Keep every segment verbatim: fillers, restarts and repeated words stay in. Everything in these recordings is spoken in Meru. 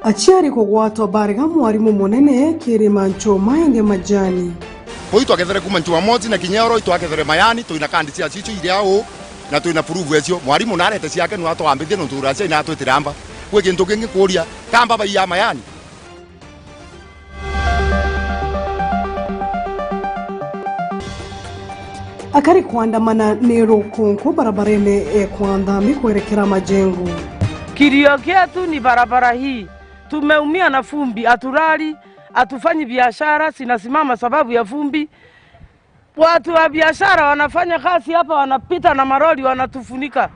Aciari kugwatwa barega mwarimu munene Kirima Nchuma indi majani. Bui twakethere kuma Nchuma Mosi na kinya oro itwakethere mayani, twina kandi cia cicio iria uu, na twina proof ecio. Mwarimu narete ciake nwa twambithie nontu uracia ina atwitira mba. Kwi kintu kingi kuria, kamba baiya mayani? Akari kuandamana ni rukunku barabarene e kwa Nthambi kwerekera majengo. Kilio kietu ni barabara hii. Tumeumia na vumbi, hatulali, hatufanyi biashara, zinasimama sababu ya vumbi. Watu wa biashara wanafanya kazi hapa, wanapita na malori, wanatufunika.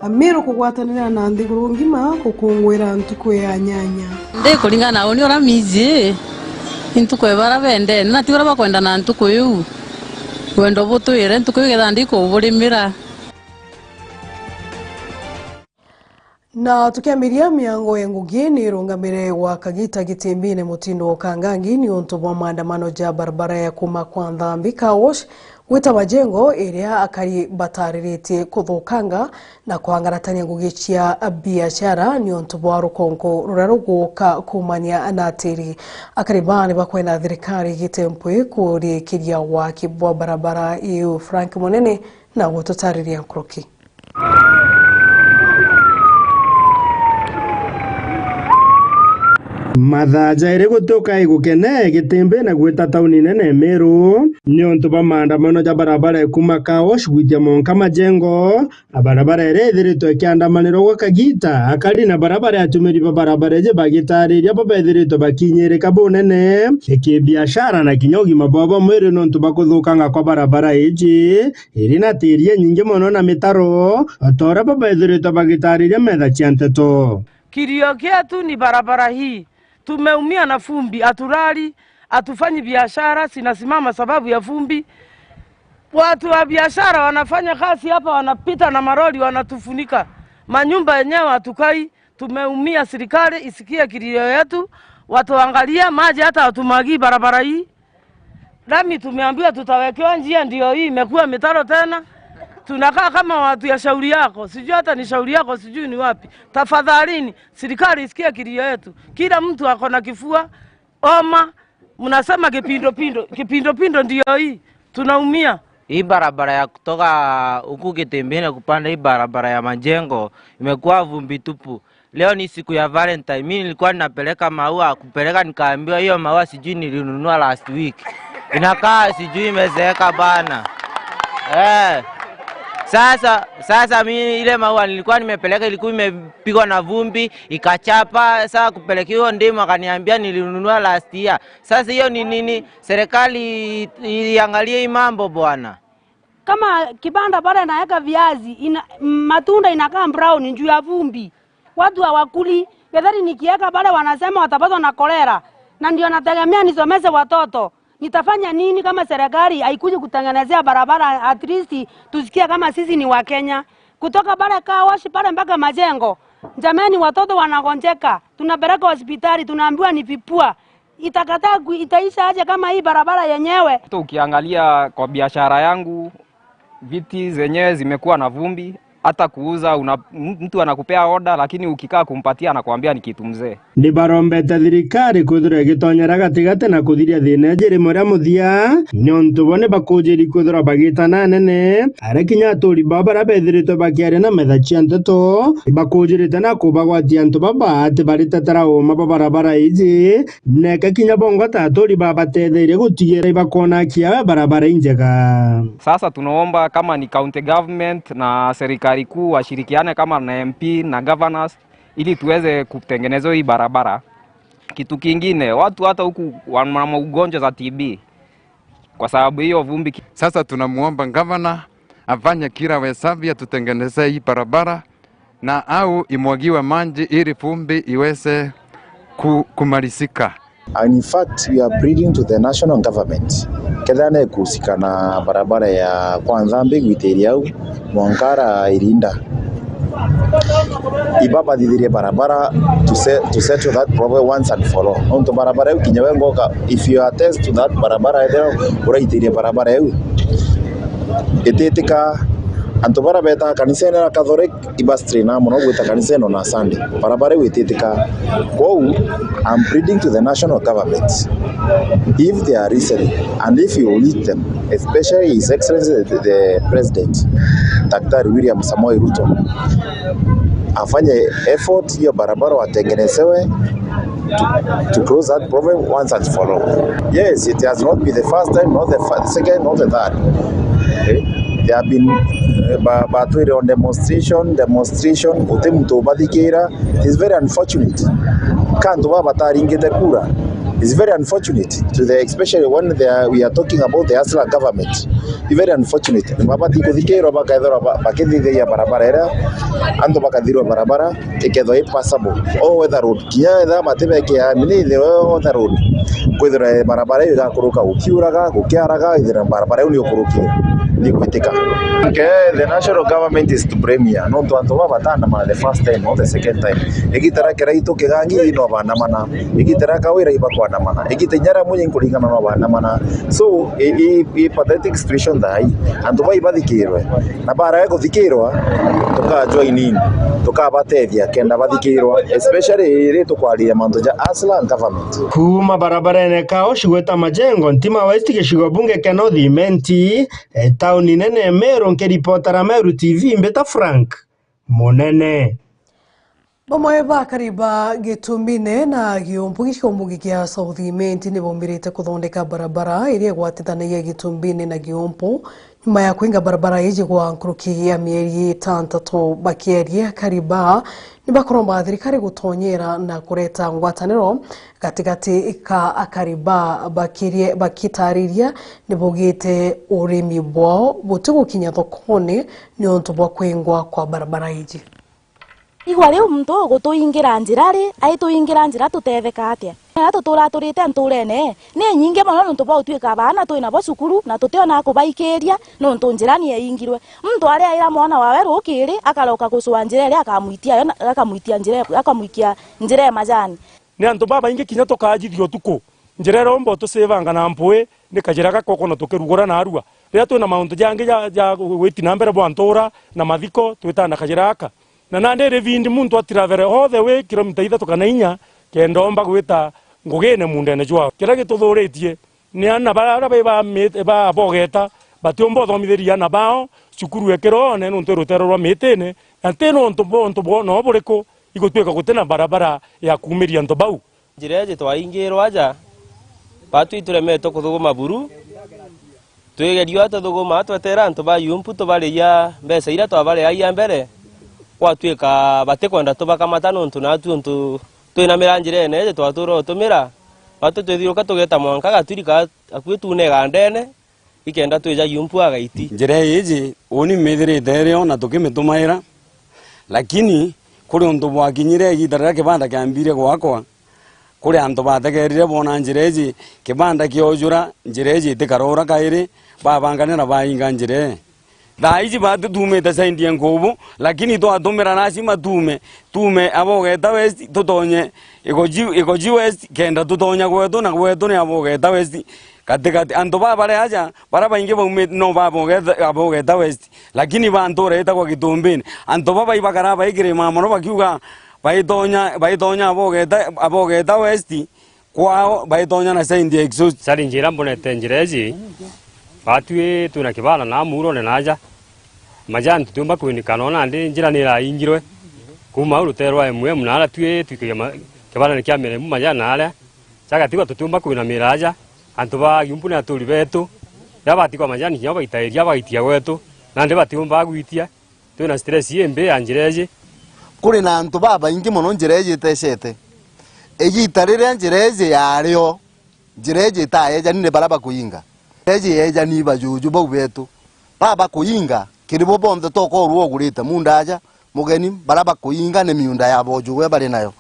Amiru kugwatanira na nthiguru ngima gukunguira ntuku ya nyanya. Ndi kuringana na uni uria miji, ni ntuku ya bara bendene, na ti uria bakwenda na ntuku iu. Wendo butwire, ntuku iu getha ndi kuburimira. Na tukiamiria miango ya ngugi ni irungamire gwa kagita Gitimbine mutindo wa Kangangi niuntu bwa maandamano ja barabara ya kuma kwa Nthambi Car Wash gwita Majengo, iria akari batariritie kuthukanga na kwangaratania ngugi cia biashara niuntu bwa rukunku ruria ruguka kumania na tiri. Akari baa ni bakwenda thirikari igite mpwi kurikiria waki bwa barabara iu. Frank Munene na gututariria nkuruki. Mathaa jairi gutuka igukene Gitimbi na gwita tauni nene Meru, niuntu bwa maandamano ja barabara ya kuma Car Wash gwitia monka Majengo. Barabara iria ithiritwe ikiandamanirwa gwa kagita, akari na barabara atumiri ba barabara iji bagitariria bo bethiritwe bakinyirika bunene kibiashara na kinya ugima bwao bwa mwiri niuntu bwa kuthukanga kwa barabara iji. Iri na tiri inyingi mono na mitaro, o ta uria bo bethiritwe bagitariria metha cia nteto. Kilio kietu ni barabara hii. Tumeumia na vumbi, hatulali, hatufanyi biashara, zinasimama sababu ya vumbi. Watu wa biashara wanafanya kazi hapa, wanapita na malori, wanatufunika. Manyumba yenyewe hatukai. Tumeumia, serikali isikie kilio yetu, watuangalie, maji hata watumwagii barabara hii. Lami tumeambiwa tutawekewa njia, ndio hii imekuwa mitaro tena. Tunakaa kama watu ya shauri yako, sijui hata ni shauri yako, sijui ni wapi. Tafadhalini, serikali isikie kilio yetu. Kila mtu ako na kifua, homa, mnasema kipindupindu, kipindupindu ndio hii. Tunaumia. Hii barabara ya kutoka huku Kitimbine kupanda hii barabara ya Majengo imekuwa vumbi tupu. Leo ni siku ya Valentine. Mimi nilikuwa ninapeleka maua, kupeleka nikaambiwa hiyo maua sijui nilinunua last week. Inakaa sijui imezeeka bana. Eh. Sasa, sasa mimi ile maua nilikuwa nimepeleka ilikuwa imepigwa na vumbi, ikachapa. Sasa kupeleka hiyo ndimu akaniambia nilinunua last year. Sasa hiyo ni nini? Serikali iangalie hii mambo bwana. Kama kibanda pale naeka viazi, ina-, matunda inakaa brown juu ya vumbi. Watu hawakuli. Githeri nikieka pale wanasema watapatwa na kolera. Na ndio nategemea nisomeshe watoto. Nitafanya nini kama serikali haikuji kutengenezea barabara, at least tusikie kama sisi ni Wakenya? Kutoka pale car wash pale mpaka Majengo. Jameni, watoto wanagonjeka. Tunapeleka hospitali, tunaambiwa ni vipua. Itakataa ku-, itaisha aje kama hii barabara yenyewe? Hata ukiangalia kwa biashara yangu, viti zenyewe zimekuwa na vumbi, hata kuuza una-, m-, mtu anakupea order, lakini ukikaa kumpatia anakuambia ni kitu mzee. Ni barombete thirikari kwithirwa igitonyera gatigati na kuthiria thina iji rimwe ria muthia, niuntu bo ni bakujiri kwithirwa bagitana anene, aria kinya aturi bao baria bethiritwe bakiaria na metha cia nteto, ibakujirite na kubagwatia antu baba ati baritetera uuma bwa barabara iji, neka kinya bongwa ta aturi babatetheire gutigira ibakona kiawe barabara injega. Sasa tunaomba kama ni county government na serikali kuu washirikiane kama na M P na governors ili tuweze kutengenezwa hii barabara. Kitu kingine, watu hata huku wana maugonjwa za T B kwa sababu hiyo vumbi. Sasa tunamuomba gavana afanye kila wezavyo atutengenezee hii barabara na au imwagiwe maji ili vumbi iweze ku-, kumalizika. And in fact, we are pleading to the national government, kethira nekuhusika na barabara ya kwa Nthambi gwitiria au, Mwankara Irinda, ibabathithirie barabara to se-, to settle that problem once and for all. Nontu barabara iu kinya we ngoka, if you attest to that barabara, ethira uraitiria barabara iu, ititika Antu baria betaa kanisene ya Catholic iba strain mono gwita kanisene ona Sunday. Barabara iu ititika. Kwou, I'm pleading to the national government. If they are listening, and if you reach them, especially His Excellency the, the President, Daktari William Samoei Ruto, afanye effort hiyo barabara watengenezewe to, to close that problem once and for all. Yes, it has not been the first time, not the fir-, second, not the third. Okay? There have been, uh, ba-, batwire on demonstration, demonstration, guti muntu ubathikira. It is very unfortunate. Ka antu baba bataringite kura. It's very unfortunate to the, especially when they are, we are talking about the Hustler government. It's very unfortunate. Babati kuthikirwa bakethirwa ba-, bakithithiria barabara iria antu bakathirwa barabara ikethwa i passable. All weather road. Kinya ethira batibekea mini the all weather road. Kwithirwa barabara iu igakuruka gukiuraga, gukiaraga, ithira barabara iu ni ukuruki ni gwitika. Okay, the national government is to blame here. Nontu antu baba batandamana the first time or the second time. Igita ria Kiraitu Kigangi no bandamana. Igita ria Kawira ibakwandamana. Igita inya ria Mwinyi nkuringana no bandamana. So, i, i, i pathetic situation thaa ii. Antu bai bathikirwe. Na barega kuthikirwa, tuka join in, tukabatethia kenda bathikirwa, especially iri tukwariria mantu ja Hustler and government. Kuuma barabarene Kaoshi gwita Majengo, Ntima West, gicigo bunge kia North Imenti, e, tauni nene ya Meru, nkiripotera Meru T V, mbita Frank Munene. Bamwe ba akari ba Gitumbine na Giumpu gicigo bunge kia South Imenti ni baumirite kuthondeka barabara iria igwatithanagia Gitumbine na Giumpu nyuma ya kuinga barabara iji gwa nkuruki ya mieri itantatu. Bakieria akari baa, ni bakuromba thirikari gutonyera na kureta ngwataniro gatigati ka akari baa, bakirie-, bakitariria ni bugite urimi bwao butigukinya thokone niuntu bwa kuingwa kwa barabara iji. Igwa riu muntu ugutuingira njira ri, aituingira njira tutetheka atia? Na tutura turite nturene ni nyingi mono nontu bwa utwika baana twina bo cukuru na tutiona kubaikiria nontu njira ni yaingirwe. Muntu aria aira mwana wawe rukiri akaroka gucua njira iria akamwitia yo na, akamwitia njira, akamwikia njira ya majani. Ni antu babaingi kinya tukajithia utuku, njira iromba utucivanga na mpui ni kajira gakoko na tukirugura narua. Riria twina mauntu jangi ja, ja gwiti na mbere bwa ntura na mathiko, twitana kajira gaka. Na nandi iri bindi muntu atiravere all the way kilomita ithatu kana inya kenda omba gwita ngugine mundene jwao. Kiria gituthuritie ni ana baria bai ba mi-, ba bogeta batiumba uthomithiria ana bao cukuru ekirone nontu i ruteere rwa mitine, na ti nontu bo, untu bo, no buriku igutwika guti na barabara ya kuumiria antu bau. Njira iji twaingirwe aja, batwi turemetwe kuthuguma buru, twigerio tuthuguma twetere antu ba Yumpu tubarigia mbeca iria twabariagia mbere, gwatwika batikwenda tubakamata nontu natwi untu twinamira njirene iji twatura utumira, batwi twithiuruka tugeta mwanka Gatwiri ka akui tuune igandene, ikenda twija Yumpu agaiti. Njira iji uni mithirite irio na tukimitumaira, lakini kuri untu bwakinyire igita riria kibanda kiambire gwakwa, kuri antu bategerire boona njira iji, kibanda kiojura, njira iji itikarora kairi, babanganira bainga njira ii. Thaa iji batu tuumite side ya Nkubu, lakini twatumira lazima tuume, tuume Abogeta West, tutonye Igoji, Igoji West, kenda tutonya gwetu, na gwetu ni Abogeta West. Katikati, antu baa bari aja, baria baingi baumite no ba Abogeta, Abogeta West, lakini ba ntura itagwa Gitumbini. Antu baba ibakara baikirima mono bakiuga baitonya, baitonya Abogeta, Abogeta West, kwao baitonya na side ya exhaust. Challenge iria mbonete njira iji, batwi twina kibanda na muurone na aja, majani tutiumba kwinika, no nandi njira ni iraingirwe kuuma au rutere rwa M M na aria twi twikagia ma-, kibandani kia M M majani na aria. Jagatigwa tutiumba kwinamira aja, antu ba Giumpu ni aturi betu, riria batigwa majani kinya baitairia bagaitia gwetu, nandi batiumba gwitia. Twina stress imbi ya njira iji. Kuri na antu babaingi mono njira iji itecete. Igita riria njira iji yario, njira iji itayejani ni baria bakuinga. Njira iji yejani bajuju bau betu. Baba kuinga, kiri bo bonthe tokorwa ugurite munda aja, mugeni, baria bakuinga ni miunda ya bojuwe bari nayo.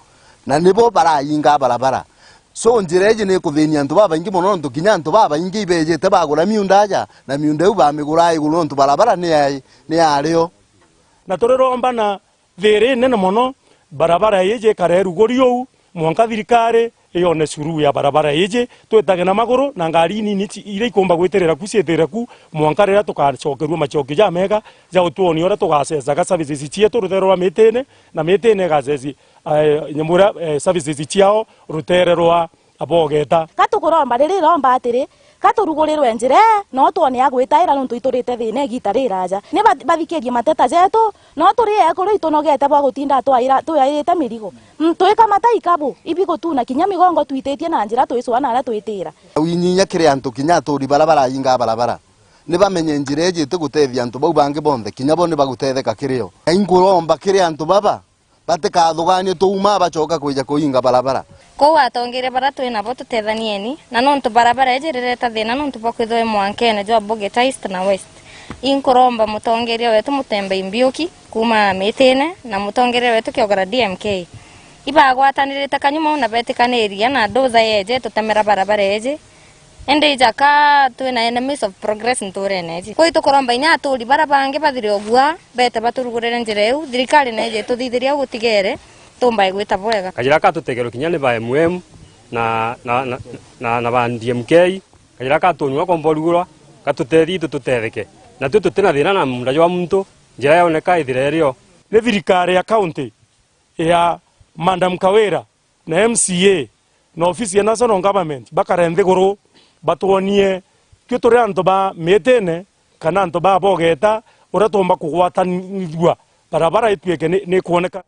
Na nibo barainga barabara. So, njira iji ni ikuthinia antu babaingi mono, nontu kinya antu babaingi ibejite bagura miunda aja, na miunda iu bamigura iguru, nontu barabara ni ya, ni yario. Na turiromba na thiri inene mono, barabara iji ikare ruguri uu, mwanka thirikari yone suluhu ya barabara iji, twitage na maguru, na ngari inini ci-, iria ikumba gwitirira ku ciitire ku, mwanka riria tugacokerua macokio jamega ja utwonia uria tugacecaga services cietu rutere rwa Mitine, na Mitine igaceci, eh, nyamu iria, eh, services ciao rutere rwa Abogeta. Ka tukuromba riri, romba atiri, ka turugurirwe njira ii, no twone ya gwitaira, nontu iturite thina igiita riraja. Ni ba-, bathikirie mateta jetu, no turi ekuru itunogete bwa gutinda twaira-, twairite mirigo. Mm, twikamata ikabu, ibigutuna kinya migongo twititie na njira twicua na aria twitira. Winyinya kiri antu kinya aturi bara barainga barabara. Ni bamenye njira iji itigutethia antu bau bangi bonthe, kinya bo ni bagutetheka kiri yo. Na inkuromba kiri antu baba, batikathuganie tuuma bacoka kwija kuinga barabara. Kou atongeria bara twi nabo tutethanieni, na nontu barabara iji rireta thina nontu bwa kwithirwa i mwankene jwa Bogeta East na West. Inkuromba mutongeria wetu Mutembei Mbiuki kuuma Mitine na mutongeria wetu Kiogora D M K, ibagwatanirite kanyuma uu na betikaniria na nduja yeje tutemera barabara iji. Indi ija ka twina enemies of progress nturene iji. Kwou itukuromba inya aturi bara bangi bathire ugua, bete baturugurire njira iu, thirikari na ije ituthithiria au gutigere, tumbae gwita bwega. Kajira ka tutegerwe kinya ni ba M M na, na, na, na, na ba D M K, kajira ka tunyua komba urugurwa, gatutethie itu tutetheke. Na tui tutina thina na munda jwa muntu, njira yoneka ithire irio. Ni thirikari ya county ya Madam Kawira na M C A na ofisi ya National Government bakare nthiguru batwonie tui turi antu ba Mitine kana antu ba Bogeta uria tuumba kugwatanithua barabara itwike ni, ni kwoneka.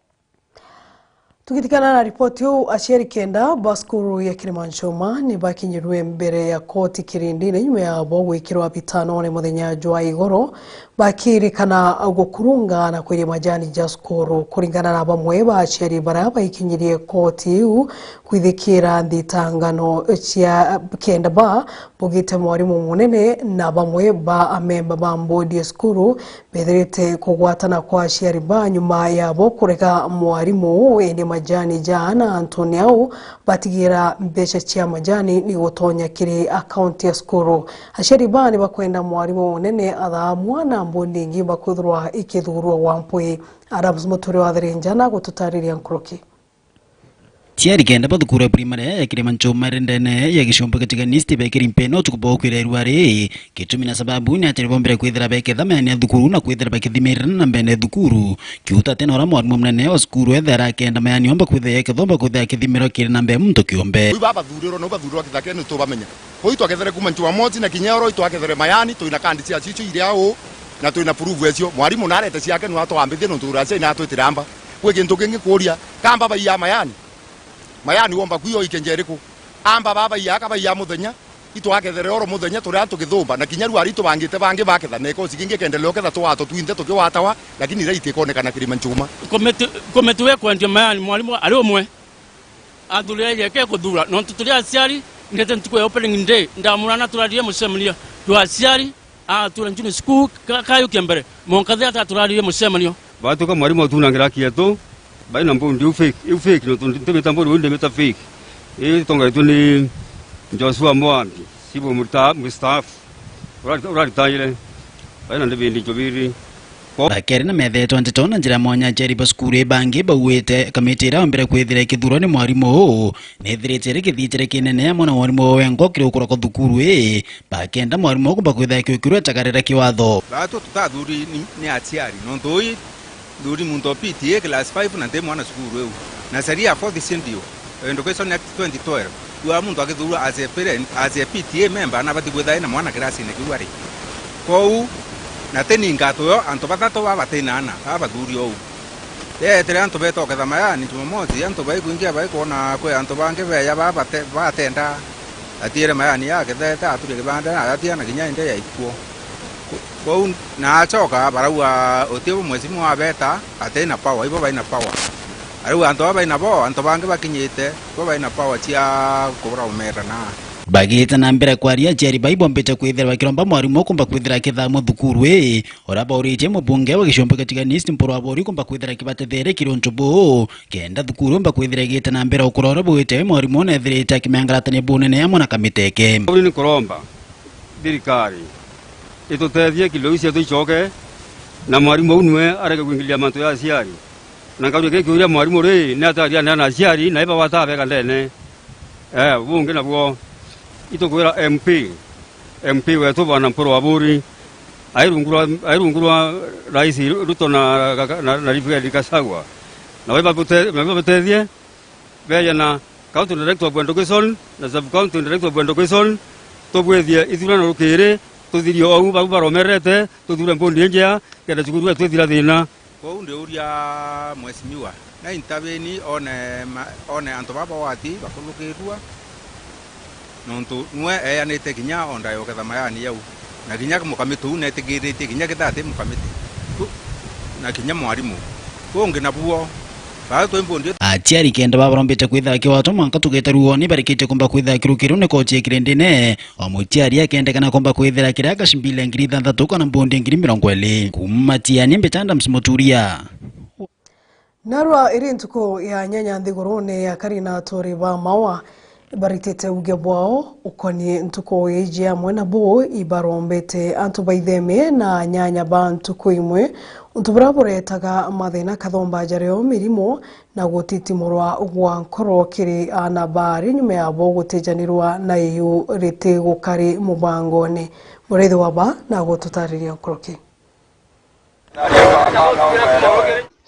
Tugitikana na ripoti iu, aciari kenda ba cukuru ya Kirimanchoma ni bakinyirwe mbere ya koti kirindine nyuma yabo gwikirwa bitanone muthenya jwa igoro bakirikana gukurunga na kwiria majani ja cukuru. Kuringana na bamwe ba aciari baria baikinyirie koti iu kwithikira nthitangano cia kenda ba, bugite mwarimu munene na bamwe ba amemba ba mbodi ya cukuru bethirite kugwatana kwa aciari ba nyuma yabo kurega mwarimu uu, indi majani ja na antu ni au batigira mbeca cia majani ni gutonya kiri akaunti ya cukuru. Aciari ba ni bakwenda mwarimu munene athaamua na mbodi ingi bakwithirwa ikithurwa gwa mpwi. Adams Muturi wa Thirinjana gututariria nkuruki. Aciari kenda ba thukuru ya primary ya Kirimanchoma iri ndene ya Gicumbi Gatiganist bekiri mpeno utuku bwa ukwira irua ri. Gitumi na sababu ni aciari bombire kwithira beketha mayani ya thukuru na kwithira bakithimirira na mbene thukuru. Kiuta tena uria mwarimu munene wa cukuru ethera akenda mayani omba kwithira yekethomba kwithira akithimirwa kiri na mbere muntu kiumbe. Ui babathurirwa nau bathurirwa kithakene tubamenya. Ui twakethere kuma Jumamosi na kinya oro itwakethere mayani twina kandi cia cicio iria uu na twina proof ecio. Mwarimu narete ciake nwa twambithie nontu uracia inatwitira amba. Kwi kintu kingi kuuria, kamba baiya mayani? Mayani womba kwio ikenja iriku? Amba baba iaka baiya muthenya, itwakethere oro muthenya turi antu githumba, na kinya riu ari tubangite bangi baketha, na ikosi kingi kendelea uketha twato twinthe tukiwatawa, lakini rate ikonekana Kirimanchoma. Komiti, komiti we kwendia mayani, mwarimu ari umwe. Athurire yeke kuthura, nontu turi aciari, ndete ntuku ya opening day, ndamurana turarire mucemanio jwa aciari, atura Junior School, ka-, kayukia mbere, monka thia ata turarire mucemanio. Batuka mwarimu atunangira kietu, baina mbundi iu fake, iu fake, nontu ntimita mbundi iu ndimita fake. Ii itongoretue ni Joshua Mwangi, cibũ murita-, mustaafu. Urari-, uraritaire. Baina ndibindi njubiri. Bakeri na methetwe nteto na njira mwanya aciari ba cukuru ii bangi bauite kamiti iria yombire kwithira ikithurwa ni mwarimu uu, nithirite iri kithiitire kinene amwe na mwarimu uu wengwa kiri ukura kwa thukuru ii, bakenda mwarimu uu kumba kwithira akiukirwa etagarira kiwatho. Baatwo tutathuri ni, ni aciari, nontu ui Thuri muntu o P T A class five na nti mwana cukuru iu. Na sheria ya fourth schedule, Education Act twenty twelve, kuuga muntu akithurwa as a parent, as a P T A member, nabati kwithira ena mwana kirasine kiu ari. Kwou, na ti ni ngatwe yo antu bathatu baba batina ana, baba bathuri ou. Yeetire antu betoketha mayani Jumamosi, antu baikwingia baikwona kwi antu bangi beeja baba bate-, batenda. Atiire mayani yakethete, aturia kibanda, na atia na kinya inde yaikuo. Ku-, kwou na acoka barauga, uti bu mheshimiwa abeta, ati na power, ibo baina power. Arauga antu baba baina bo, antu bangi bakinyite, ibo baina power cia kubura umera na. Bagite na mbere kwaria, aciari bai bombite kwithira bakiromba mwarimu ukumba kwithira akithamwa thukuru ii, uria bauritie mubunge wa Gicumbi Gatiganist Mpuru Aburi kumba kwithira kibatethere kiri untu buu, kenda thukuru umba kwithira igite na mbere ukura uria bwite mwarimu unethirite akimengaratania bunene amwe na kamiteke. Aburi ni kuromba thirikari itutethie kilo iu cietu icoke, na mwarimu uu niwe areke kwingiliria mantu ya aciari. Na nkaruria giki uria mwarimu ri, ni ataria na aciari, na iba watabega ndene. Eh, bungi nabuo itukwira M P, M P wetu bwana Mpuru Aburi, ai rungu rwa, ai rungu rwa Rais Ruto na, na, na Rigathi Gachagua. Na we babute-, babutethie, beje na County Director of Education na Sub County Director of Education, tubwithie ithurano rukiri, tuthirie ou bau baromerete, tuthure mbundi injea, kenda cukuru yetu ithira thina. Kwou ndiuria mheshimiwa, na intervene one ma-, one antu baba wati bakuthukirua, nontu nwe eanite kinya o ndae uketha mayani yau, na kinya mukamiti uu netikiritie kinya kethira ati mukamiti, ku-, na kinya mwarimu. Kungi nabuo, baa twi mbundi. Aciari kenda babarombete kwithira kiwato mwanka tugete ruoni barikitie kumba kwithira kiru kiru ni koti ya kirindine. O muciari akendekana kumba kwithira kiria gacimbile ngiri ithanthatu kana mbundi ngiri mirongo iri. Kuuma Tiani, Mbita Adams Muturia. Narua iri ntuku ya nyanya nthigurune ya akari na aturi ba Maua ibaritite uge bwao ukonie ntuku iji amwe na bo ibarombete antu baitheme na nyanya ba ntuku imwe, untu buria buretaga mathina kathomba jario mirimo na gutitimurwa gwa nkoro kiri aana baari nyuma yabo gutijanirwa na iu riti gukari mubangone. Murithi wa ba na gututariria nkuruki.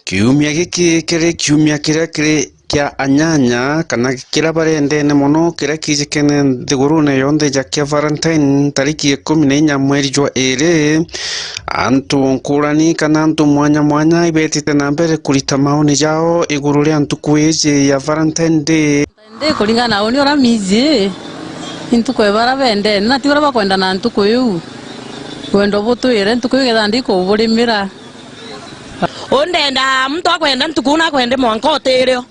Kiumia giki kiri kiumia kiria kiri kia anyanya, kana kiria barendene mono, kiria kijikene nthigurune yonthe ja kia Valentine, tariki ikumi na inya mweri jwa iri. Antu nkurani kana antu mwanya mwanya ibetite na mbere kurita maoni jao iguru ria ntuku iji ya Valentine Day. Ndi kuringana na uni uria miji, ni ntuku ya baria bendene, na ti baria bakwendana ntuku iu. Wendo butwire, ntuku iu kethira ndikuburimira. Undenda muntu akwenda ntuku una akwende mwanka utirio.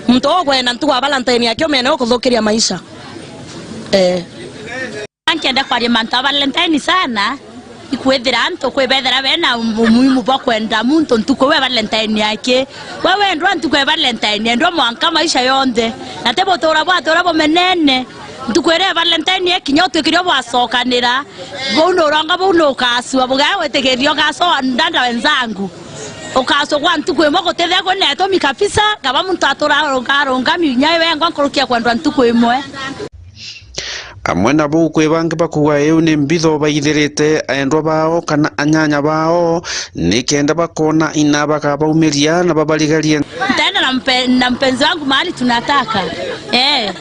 Muntu ukwenda ntuku ya Valentine yake umene ukuthukiria maisha. Eh. Nkenda kwaria mantu a Valentine sana, ikwithira antu kwibethira bena umuhimu bwa kwenda muntu ntuku iu ya Valentine yake. We wendwa ntuku ya Valentine, endwa mwanka maisha yonthe. Na ti butura bwatura bumenene. Ntuku iria ya Valentine ikinya utwikire bwacokanira. Bau nuronga bau nukacua, bugaa gwitikiria ugacoa ndanda wenzangu. Ukacua kwa ntuku imwe gutithia kwina itumi kabisa, kaba muntu atura arunga, arungami inya iwengwa nkuruki ya kwendwa ntuku imwe. Amwe na bau, kwi bangi bakuuga iu ni mbitho baithirite aendwa bao kana anyanya bao, nikenda bakona ina bakabaumiria na babarigarie. Ntaenda na mpe-, na mpenzi wangu mahali tunataka. Eh.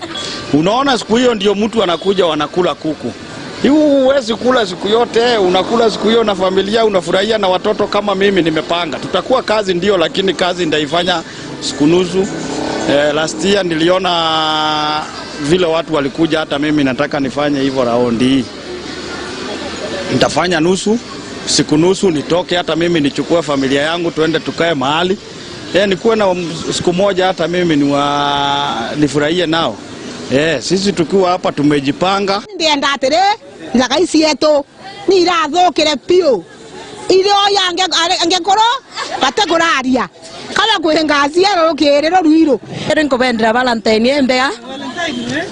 Unaona, siku hiyo ndio mtu anakuja wanakula kuku. Hiu huwezi kula siku yote, unakula siku hiyo na familia, unafurahia na watoto kama mimi nimepanga. Tutakuwa kazi ndio, lakini kazi ndaifanya siku nusu. Eh, last year niliona vile watu walikuja, hata mimi nataka nifanye hivyo raundi hii. Nitafanya nusu, siku nusu nitoke, hata mimi nichukue familia yangu, tuende tukae mahali. Eh, nikuwe na um-, siku moja hata mimi niwa-, nifurahie nao. Eh, sisi tukiwa hapa tumejipanga. Ndienda atiri, njaga ici yetu. Ni irathukire piu. Irio yange, are-, angikuru, batikuraria. Kaba kwi ngaci ero rukiri ruriru. Iri nkubendera Valentine imbega.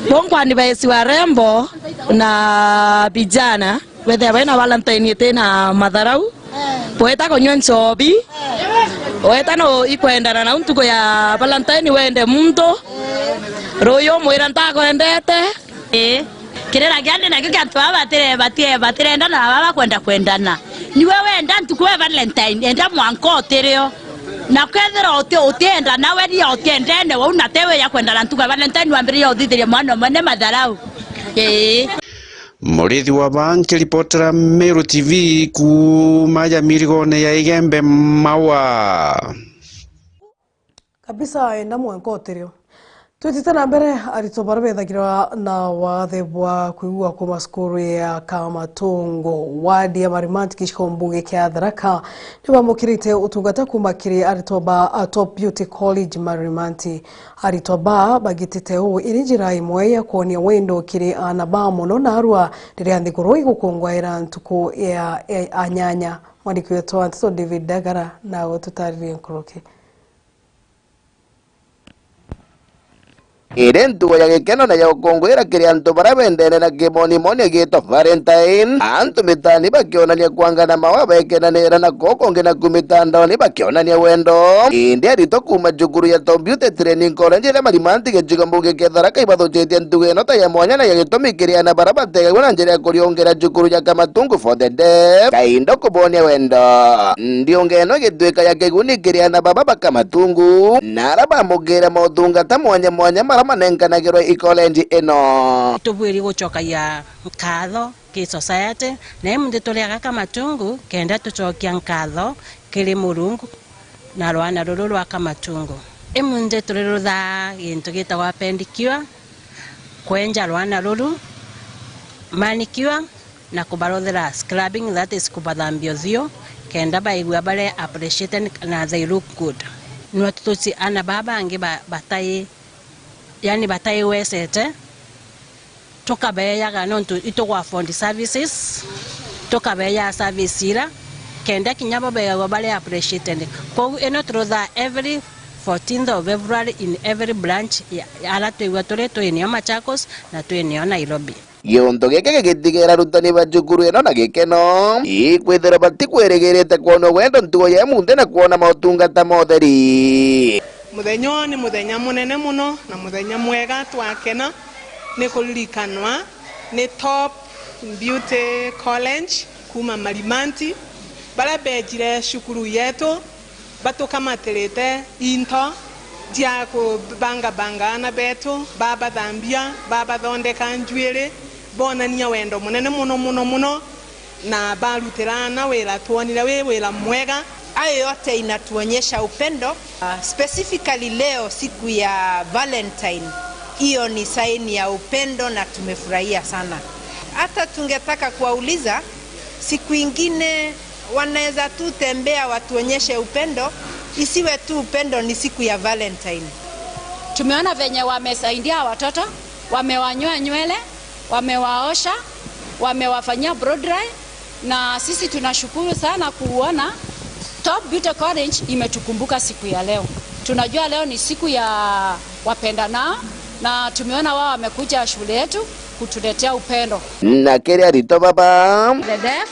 Bo nkwani baesi warembo na vijana, bethia baina Valentine itina matharau. Bweta kunywa nchobi. Weta no ikwendana na ntuku ya Valentine wende muntu. Ruyu umwira ntakwendete. Ii. Kirira kia ndi nakio kia antu aba batire-, batire-, batirendana na baba bakwenda kwendana. Niwe wenda ntuku ya Valentine, enda mwanka utirio. Na kethira uti-, utienda nawe ria utiendene wau na tewe ya kwendana ntuku ya Valentine wambiriria uthithiria mwana umwe ni matharau. Ii. Murithi wa baa nkiripotera Meru T V kuuma ya mirigone ya Igembe Maua. Kabisa enda mwanka utirio. Twitite na mbere, aritwa baria bethagirwa na wathe bwa kwigua kuuma cukuru ya Kamatungu, wadi ya Marimanti, gicigo mbunge kia Tharaka, ni bamukirite utungata kuuma kiri aritwa ba, a, Top Beauty College Marimanti. Aritwa ba bagitite uu iri njira imwe ya kwonia wendo kiri aana ba mono narua riria nthiguru igukungwaira ntuku ya, ya anyanya. Mwandiki wetu wa nteto David Dagara na ututaririe nkuruki. Iri ntugo ya gikeno na ya gukunguira kiri antu baria bendene na kimonimoni giitwa Valentine, antu mitaani bakionania kwangana mawa bekenanira na kuu kungi naku mitandaoni bakionania wendo. Indi aritwa kuuma cukuru ya Top Beauty Training College iria Marimanti gicigo mbunge kia Tharaka ibathucitie ntugo ino ta ya mwanya na ya gitumi kiri ana baria bategagua na njira ya kuriungira cukuru ya Kamatungu for the Deaf, kaindo kubonia wendo. Ndiunga ino igituika ya kiguni kiri ana baba ba Kamatungu na aria bamugire motungata mwanya mwanya maria manenkanagirwa i college ino. Tubwiri gucokagia nkatho ki society, na imunthi turi aga Kamatungu kenda tucokia nkatho kiri Murungu na rwana ruru rwa Kamatungu. Imunthi turi ruthaa gintu gitagwa pedicure, kwenja rwana ruru, manicure, na kubaruthira scrubbing, that is kubathambia uthiu, kenda baigua bari appreciated na they look good. Nwa tutuci ana baa bangi ba-, batai, yani batai wesete, tukabeejaga nontu itugu afford services, tukabeejaga service ira, kenda kinya bo begagua bari appreciated. Kwou ino turuthaa every fourteenth of February in every branch ya, ya ara twigua turi, twinio Machakos na twinio Nairobi. Giuntu giki gigitigera arutani ba cukuru ino na gikeno, ikwithirwa batikwirigirite kwonwa wendo ntugo ya imunthi na kwona motungata ma utheri. Muthenya uyu ni muthenya munene muno na muthenya mwega, twakena ni kuririkanwa ni Top Beauty College kuuma Marimanti, baria beejire cukuru yetu, batukamatirite into cia kubangabanga aana betu, babathambia, babathondeka njuiri, bonania wendo munene muno, muno, muno, na barutira aana wira twonire wi wira mwega. Hayo yote inatuonyesha upendo. Ah, specifically leo siku ya Valentine, hiyo ni saini ya upendo na tumefurahia sana. Hata tungetaka kuwauliza, siku ingine wanaweza tu tembea watuonyeshe upendo, isiwe tu upendo ni siku ya Valentine. Tumeona venye wamesaidia watoto, wamewanyoa nywele, wamewaosha, wamewafanyia blow dry, na sisi tunashukuru sana kuona Top Beauty College imetukumbuka siku ya leo. Tunajua leo ni siku ya wapendanao, na tumeona wao wamekuja shule yetu kutuletea upendo. Na kiri aritwa baba. The deaf,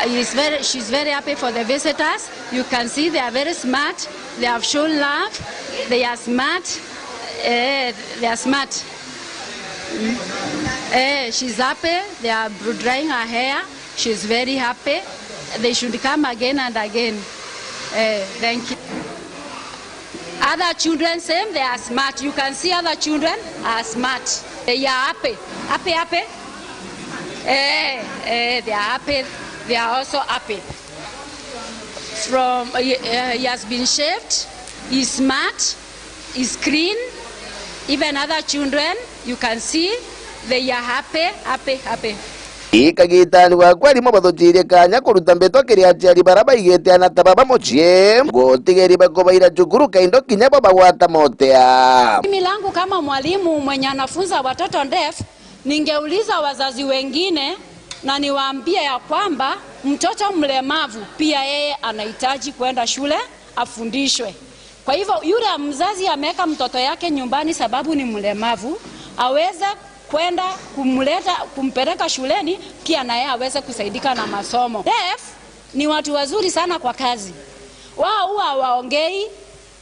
uh, is very, she's very happy for the visitors. You can see they are very smart. They have shown love. They are smart. Eh, they are smart. Mm. Eh, she's happy. They are drying her hair. She's very happy. They should come again and again. Eh, thank you. Other children same, they are smart. You can see other children are smart. They are happy. Happy, happy. Eh, eh, they are happy. They are also happy. From, uh, he, uh, he has been shaved. He's smart. Is clean. Even other children, you can see, they are happy, happy, happy. Ikagitani gakwa arimo bathucirie kanya kuruta mbitwa kiri aciari bara baigite ana ta baba mucii, gutigeri bakubaira cukuru kaindo kinya bo bagwata motea. Mimi langu kama mwalimu mwenye anafunza watoto deaf, ningeuliza wazazi wengine na niwaambie ya kwamba mtoto mlemavu pia yeye anahitaji kwenda shule afundishwe. Kwa hivyo, yule mzazi ameweka mtoto yake nyumbani sababu ni mlemavu, aweze kwenda kumleta, kumpeleka shuleni, pia na yeye aweze kusaidika na masomo. Deaf ni watu wazuri sana kwa kazi. Wao huwa hawaongei,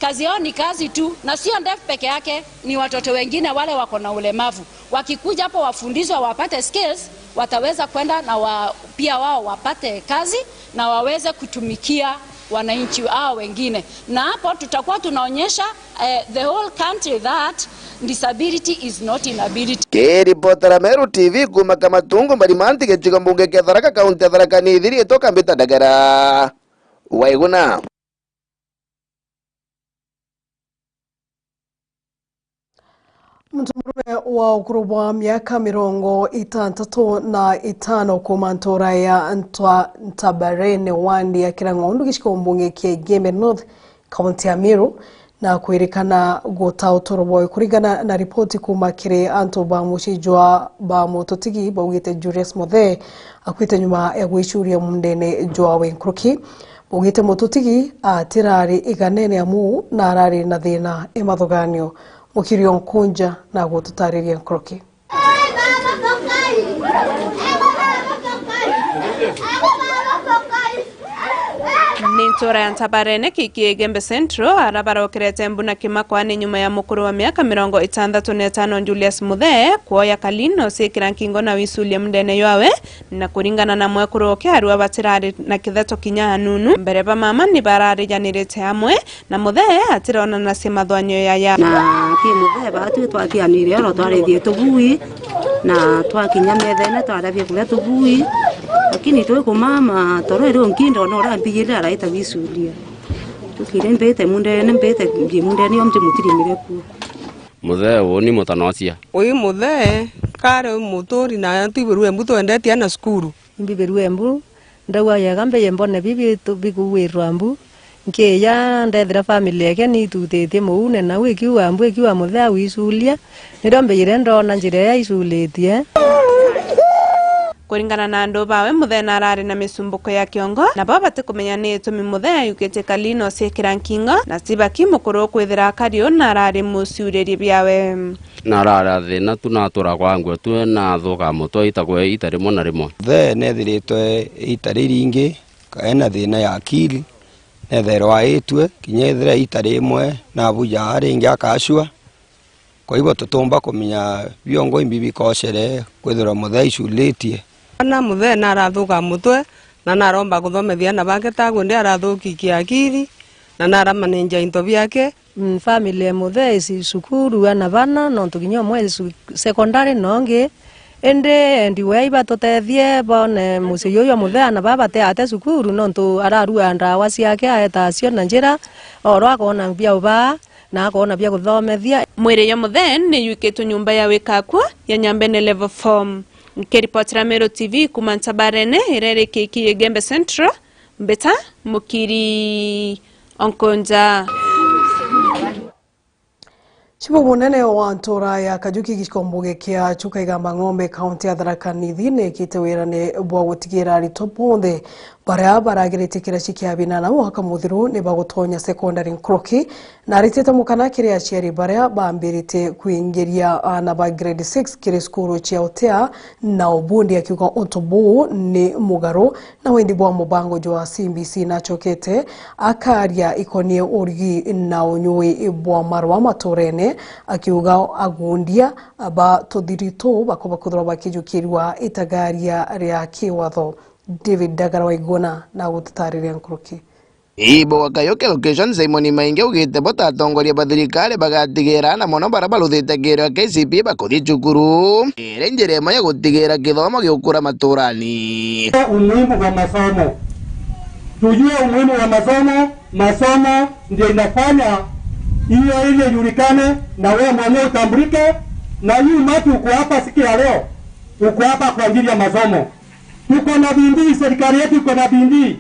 kazi yao ni kazi tu, na sio deaf peke yake, ni watoto wengine wale wako na ulemavu. Wakikuja hapo wafundishwe, wapate skills, wataweza kwenda na wa-, pia wao wapate kazi na waweze kutumikia wananchi hao wengine. Na hapo tutakuwa tunaonyesha, eh, the whole country that disability is not inability. Kiripotera Meru T V kuuma Kamatungu, Mbarimanti, gicigo mbunge kia Tharaka, kaunti ya Tharaka Nithi, riitwa Kambita Ndagara. Waiguna. Muntu murume wa ukuru bwa miaka mirongo itantatu na itano kuuma ntura ya Ntwa-, Ntabarene, wandi ya Kirang'ondu, gicigo mbunge kia Igembe North, kaunti ya Meru, na kwirikana guta uturo bwawe. Kuringana na ripoti kuuma kiri antu ba mucii jwa ba Mututigi, baugite Julius Muthee akuite nyuma ya gwicuria mundene jwawe. Nkuruki baugite Mututigi atirari iganene amu na arari na thina i mathuganio. Mukiri o Nkunja na gututariria nkuruki. Ni ntura ya Ntabarene kiki Igembe Central, ara barokerete mbu na kimakwa ni nyuma ya mukuru wa miaka mirongo itantatu na itano Julius Muthee kwoya kalino ciikira nkingo na wiculia mundene ywawe, na kuringana na mwekuru ukiarua batirari na kitheto kinya anunu. Mbere ba mama ni bararijanirite amwe, na Muthee atirona na cia mathwanio yaya. Na ki Muthee batwi twakianire oro twarethie tubui, na twakinya methene twarevia kuria tubui, lakini twi kumama toro iri unkindo na uria mpigirire araita wicuria. Tukire mbite mundene, mbite mundene yo mti mutirimire kuo. Muthee uni mutanocia. Ui Muthee kare ui muturi na twibirue mbu twendetie ana cukuru. Imbibirue mbu, ndauga yega mbeye mbone bibi tu-, bikuwirwa mbu. Nkiya ndethira family yake nitutitie muune nau ikiuga mbu ikiuga Muthee wiculia. Nirio mbeyire ndona njira iria iculitie. Kuringana na andu bawe, Muthee narari na misumbuko ya kiongo, nabo batikumenya ni itumi Muthee ayukitie kalino ciikira nkingo, na Tibaki mukuru kwithira akari u narari muciuririe biawe. Na arara thina tu na atura kwa ngua tu na athuka mutwe ita kwe ita rimwe na rimwe. Thee nethiritwe ita riringi, kaena thina ya akili, netherwa aitue, kinya ethira ita rimwe na abuja ringi akacua. Kwa hivyo tutumba kumenya biongo imbi bikocere kwithirwa Muthee aicuritie. Ana Muthee narathuka mutwe na naromba kuthomethia ana bake tagwe ndi arathukikia akili na naramanenja into biake. Mm, family ya Muthee isi cukuru ana bana, nontu kinya umwe isi secondary nongi. Indi endi we aibatutethie bone mucii juju jwa Muthee ana baba bate ate cukuru, nontu ararua ndawa ciake aeta acio na njira, oro akona bia ubaa na akona bia kuthomethia. Mwiri jwa Muthee ni jwikitwe nyumba ya wikakua ya Nyambene Level four. Nkiripotera Meru T V kuma Ntabarene iria iri Kiki Igembe Central, Mbita Mukiri Onkonja. Chibu munene wa ntura ya Kajuki gikomboge kia Chuka Igamba Ng'ombe, kaunti ya Tharaka Nithi, nekite wirane bwa gutigira aritwa bonthe baria baragiritie kiraci kia binana mwaka muthiru ni bagutonya sekondari nkuruki, na aritite mukana kiri aciari baria bambirite kuingiria aana ba grade six kiri cukuru cia Otea na Obundi, akiuga untu buu ni mugaru na wendi bwa mubango jwa C B C. Nachokete akaria ikonie urigi na unyui bwa marwa maturene, akiuga agundia ba tuthiri tuu bakoba kwithirwa bakijukirwa itagaria ria kiwatho. David Ndagara wa Iguna na gututariria nkuruki. Ibo wa Kayoke Location, Simon Maingi augite bo ta atongoria ba thirikari bagatigira na mono bara baruthite kiiro K C P bakuthi cukuru. Iri njira imwe ya gutigira kithomo giukura maturani. Umuhimu wa masomo. Tujue umuhimu wa masomo. Masomo ndio inafanya hiyo ili ijulikane na wewe mwenyewe utambulike. Na hii umati uko hapa siku ya leo, uko hapa kwa ajili ya masomo. Tuko na bidii, serikali yetu iko na bidii.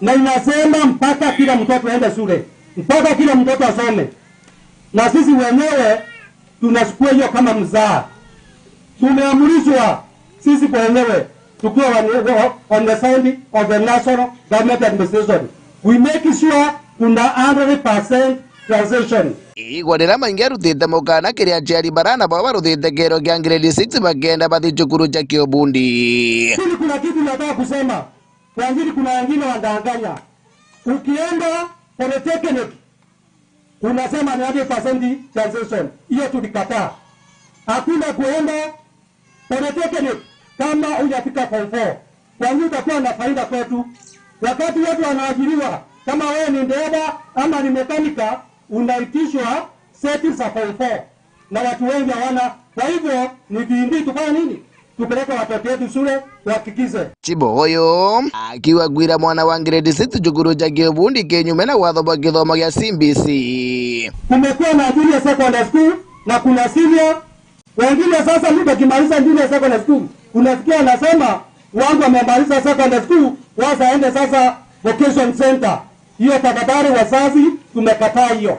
Na inasema mpaka kila mtoto aende shule, mpaka kila mtoto asome. Na sisi wenyewe tunachukua hiyo kama mzaa. Tumeamrishwa sisi wenyewe tukiwa on, on the side of the national government administration. We make sure kuna hundred percent transition. Igwa riria Maingi arutite mukana kiri aciari bara aana bao baruthite kiiro kia grade six bakenda bathi cukuru cia kiubundi. Lakini kuna kitu nataka kusema. Kwa ajili kuna wengine wadanganya. Ukienda polytechnic, unasema ni hundred percent transition. Hiyo tulikataa. Hakuna kuenda polytechnic kama hujafika form four. Kwa ajili utakuwa na faida kwetu. Wakati watu wanaajiriwa, kama wewe ni dereva ama ni mekanika, unaitishwa seti za form four. Na watu wengi hawana. Kwa hivyo, ni bidii tufanye nini? Tupeleke watoto wetu shule, tuhakikishe. Chibo uyu akiuga kwira mwana wa grade six cukuru cha kiubundi kinyume na watho bwa kithomo gia C B C. Kumekuwa na junior secondary school na kuna senior. Wengine sasa mtu akimaliza junior secondary school, unasikia anasema, "Wangu amemaliza secondary school, wacha aende sasa vocation center." Hiyo tafadhali wazazi, tumekataa hiyo.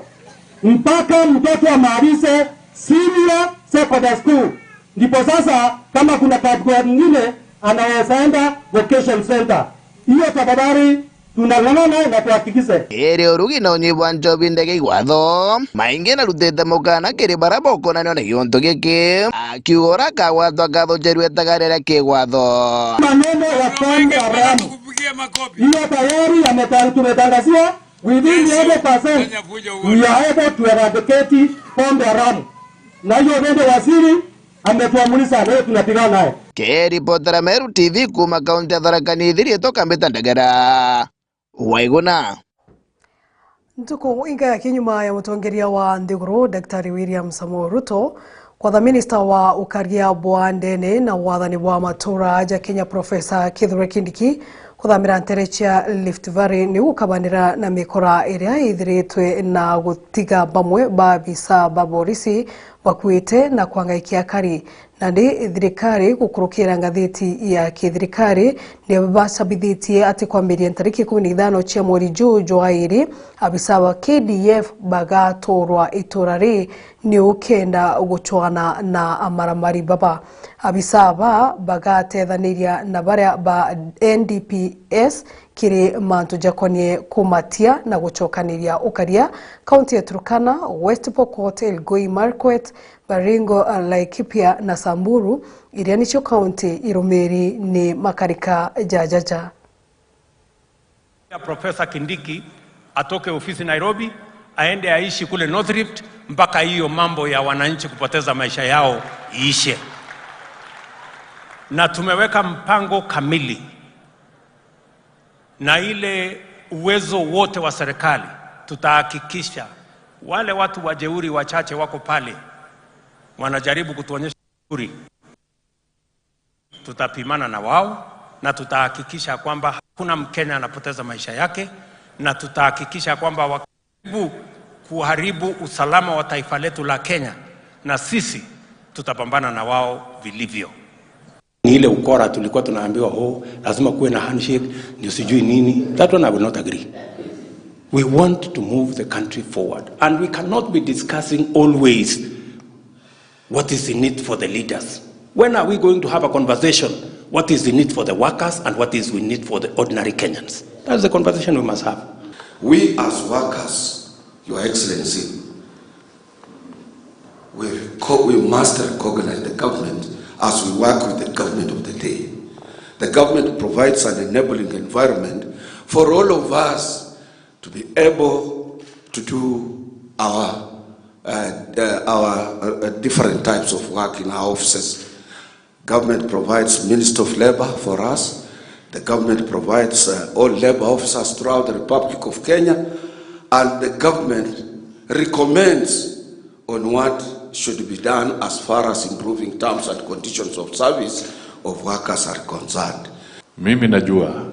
Mpaka mtoto amalize senior secondary school. Ndipo sasa kama kuna category nyingine anaweza enda vocation center. Hiyo tafadhali Tunang'ang'ana na tuhakikishe. Iri urugi na unyui bwa njobi ndege igwatho, maingi narutite mukana kiri baria bokonanio na giuntu giki, akiuga uria akagwatwa akathujerua itagaria ria kigwatho. Maneno ya pombe haramu. Hiyo tayari yameta-, tumetangazia within the hundred percent. We are able to eradicate pombe haramu. Na hiyo ndio waziri ametuamulisha, leo tunapigana naye. Kiripotera Meru T V kuuma kaunti ya Tharaka Nithi, riitwa Kambita Ndegera. Waiguna. Ntuku inga ya kinyuma ya mutongeria wa nthiguru, Daktari William Samoei Ruto, kwatha minista wa ukaria bwa ndene na wathani bwa matura ja Kenya, Professor Kithure Kindiki, kuthamira ntere cia Rift Valley ni gukabanira na mikora iria ithiritwe na gutiga bamwe ba abisa ba borisi bakuite na kwangaikia akari. Nandi thirikari gukurukira ngathiti ya kithirikari ni bacabithitie ati kwambiria ntariki ikumi na ithano cia mweri juu jwa iri, abisa ba K D F bagaturwa itura ri ni ukenda gucwana na amaramari baba. Abisa aba bagatethaniria na baria ba N D P S kiri mantu jakonie kumatia na gucokaniria ukaria kaunti ya Turkana, West Pokot, Elgeyo Marakwet, Baringo, Laikipia na Samburu, iria nicio kaunti irumiri ni makarika ja jaja. Professor Kindiki atoke ofisi Nairobi, aende aishi kule North Rift mpaka hiyo mambo ya wananchi kupoteza maisha yao iishe. Na tumeweka mpango kamili na ile uwezo wote wa serikali, tutahakikisha wale watu wajeuri wachache wako pale wanajaribu kutuonyesha jeuri, tutapimana na wao na tutahakikisha kwamba hakuna Mkenya anapoteza maisha yake, na tutahakikisha kwamba wakijaribu kuharibu usalama wa taifa letu la Kenya, na sisi tutapambana na wao vilivyo. Ni ile ukora tulikuwa tunaambiwa, "Oh, lazima kuwe na handshake, ndio sijui nini." That one I will not agree. We want to move the country forward, and we cannot be discussing always what is in it for the leaders. When are we going to have a conversation what is in it for the workers and what is in it for the ordinary Kenyans? That's the conversation we must have. We as workers, Your Excellency, We, reco- we must recognize the government as we work with the government of the day. The government provides an enabling environment for all of us to be able to do our, uh, uh, our uh, uh, different types of work in our offices. Government provides Minister of Labour for us. The government provides uh, all labour officers throughout the Republic of Kenya, and the government recommends on what should be done as far as improving terms and conditions of service of workers are concerned. Mimi najua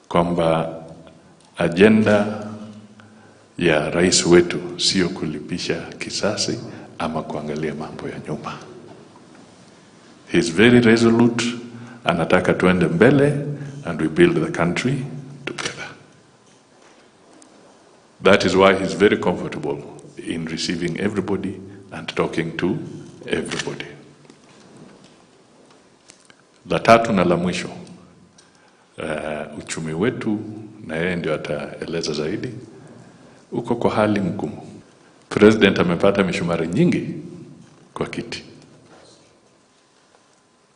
kwamba ajenda ya rais wetu sio kulipisha kisasi ama kuangalia mambo ya nyuma. He is very resolute, anataka tuende mbele and we build the country together. That is why he is very comfortable in receiving everybody and talking to everybody. La tatu na la mwisho, eh, uchumi wetu, na yeye ndio ataeleza zaidi, uko kwa hali ngumu. President amepata mishumari nyingi kwa kiti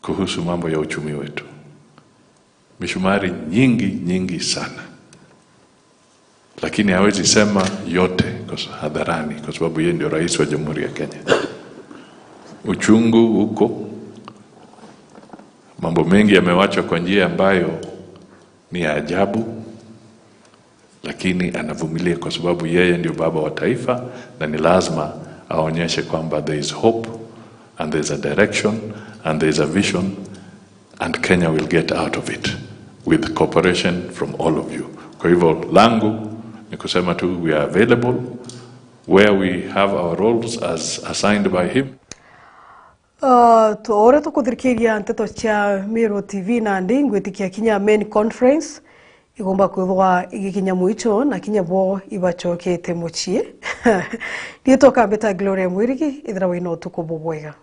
kuhusu mambo ya uchumi wetu. Mishumari nyingi, nyingi sana. Lakini hawezi sema yote kwa sa-, hadharani, kwa sababu yeye ndio rais wa Jamhuri ya Kenya. Uchungu uko, mambo mengi yamewachwa kwa njia ambayo ni ya ajabu, lakini anavumilia kwa sababu yeye ndio baba wa taifa, na ni lazima aonyeshe kwamba there is hope and there is a direction and there is a vision. And Kenya will get out of it with cooperation from all of you. Kwa hivyo langu ni kusema tu, we are available where we have our roles as assigned by him. Uh, tu-, o uria tukuthirikiria nteto cia Meru T V nandi, ngwitikia kinya main conference igomba kwithwa igikinya mwicho na kinya bo ibacokete mucii. Riitwa Kambita Gloria Mwirigi, ithira wina utuku bubwega.